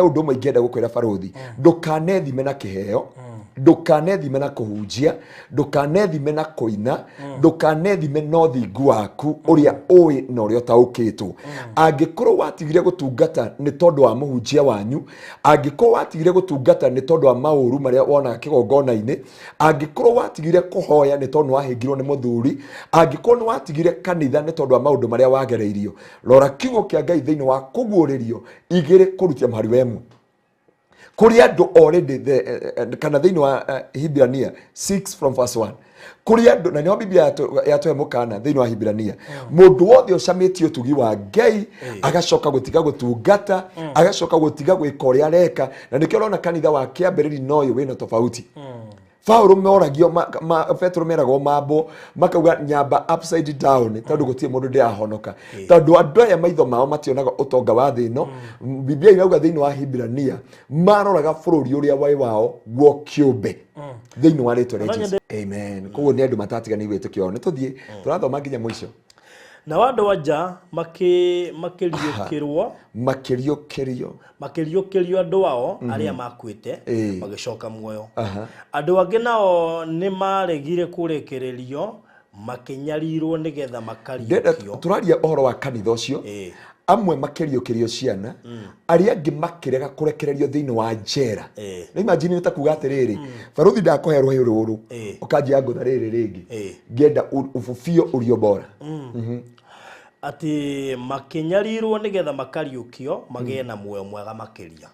Ũndũ ũmwe ingĩenda gũkwĩra, barũthi, ndũkanethime na kĩheo, ndũkanethime na kũhunjia, ndũkanethime na kũina, ndũkanethime na ũthingu waku ũrĩa ũĩ na ũrĩa ũtaũkĩtwo. Angĩkorwo watigire gũtungata nĩ tondũ wa mũhunjia wanyu, angĩkorwo watigire gũtungata nĩ tondũ wa maũru marĩa wonaga kĩgongona-inĩ, angĩkorwo watigire kũhoya nĩ tondũ nĩwahĩngirwo nĩ mũthuri, angĩkorwo nĩ watigire kanitha nĩ tondũ wa maũndũ marĩa wagereirio, rora kiugo kĩa Ngai thĩinĩ wa Kũguũrĩrio 2 kũrutia mũhari wa 1. Kũrĩ andũ already kana thĩinĩ wa Hibrania 6 from verse 1, kũrĩ andũ, na nĩho Biblia yatũhe mũkana thĩinĩ wa Hibrania, mũndũ wothe ũcamĩtie ũtugi wa Ngai agacoka gũtiga gũtungata, agacoka gũtiga gwĩka ũrĩa areka. Na nĩkĩo ũrona kanitha wa kĩambĩrĩri na ũyũ wĩna tofauti. Paulo moragio Petero meragwo mambwo, makauga nyamba upside down tondũ gũtirĩ mũndũ ndĩrahonoka, tondũ andũ aya maitho mao mationaga ũtonga wa thĩ ĩno. Biblia irauga thĩinĩ wa Hibrania maroraga bũrũri ũrĩa waĩ wao guo kĩũmbe thĩinĩ wa rĩtwa rĩa Jesu. Amen. Koguo nĩ andũ matatiganĩirie wĩtĩkio wao. Nĩ tũthiĩ tũrathoma nginya mũico. Nao andũ anja makĩriũkĩrwo. Makĩriũkĩrio. Makĩriũkĩrio andũ ao arĩa makuĩte, magĩcoka muoyo. Andũ angĩ nao nĩ maregire kũrekererio, makĩnyarirwo nĩgetha Ndĩrenda makariũkio. Tũraria ũhoro wa kanitha ũcio. Amwe makĩriũkĩrio ciana, arĩa angĩ makĩrega kũrekererio thĩinĩ wa njera. Na imagine nĩ ta kuga atĩrĩrĩ, barũthi, ndakũhe rũhĩ rũrũ, ũkanjia ngũtha rĩrĩ rĩngĩ, ngĩenda ububio ũrio bora. Atĩ makĩnyarirwo nĩgetha makariũkio magĩe na muoyo mwega makĩria.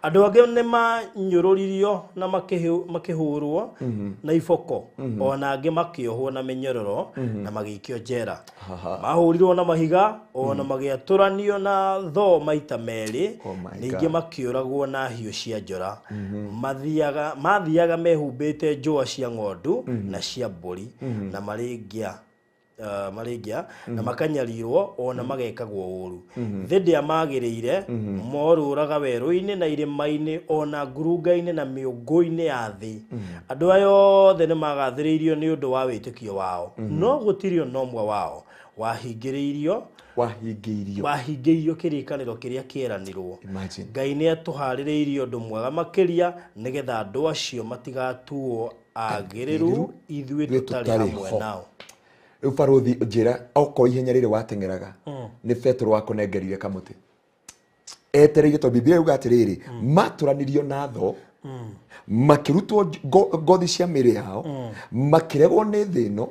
Andũ angĩ nĩ manyũrũririo na makĩhũrwo na iboko, ona angĩ makĩohwo na mĩnyororo na magĩikio njera. Mahũrirwo na mahiga, ona magĩatũranio na thoo maita merĩ. Oh my Ningĩ God. makĩũragwo na hiũ cia njora. Mathiaga mehumbĩte njũa cia ng'ondu na cia mbũri, na marĩ ngĩa marĩ ngĩa, na makanyarirwo ona magekagwo ũru. Thĩ ndĩamagĩrĩire. Morũraga werũ-inĩ na irĩma-inĩ, ona ngurunga-inĩ na mĩũngũ-inĩ ya thĩ. Andũ aya othe nĩ magathĩrĩirio nĩ ũndũ wa wĩtĩkio wao, no gũtirĩ ona ũmwe wao wahingĩrĩirio Wahingĩirio. Wahingĩirio kĩrĩkanĩro kĩrĩa kĩeranirwo. Imagine. Ngai nĩ atũharĩrĩirie ũndũ mwega makĩria, nĩgetha andũ acio matigatuo agĩrĩru ithuĩ ithuĩ tũtarĩ tũtarĩ hamwe ho. nao. Rĩu barũthi, njĩra, okorwo ihenya rĩrĩ wateng'eraga nĩ Petero wakũnengerire kamũtĩ etereire, tondũ Biblia yuga atĩrĩrĩ, matũranirio na tho, makĩrutwo ngothi cia mĩĩrĩ yao, makĩregwo nĩ thĩ ĩno,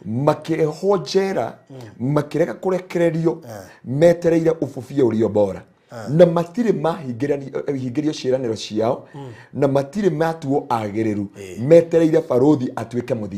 makĩrehwo njera, makĩrega kũrekererio, metereire ububio ũrĩa bora, na matirĩ mahingĩrio ciĩranĩro ciao, na matirĩ matuo agĩrĩru, metereire barũthi atuĩke mũthingu.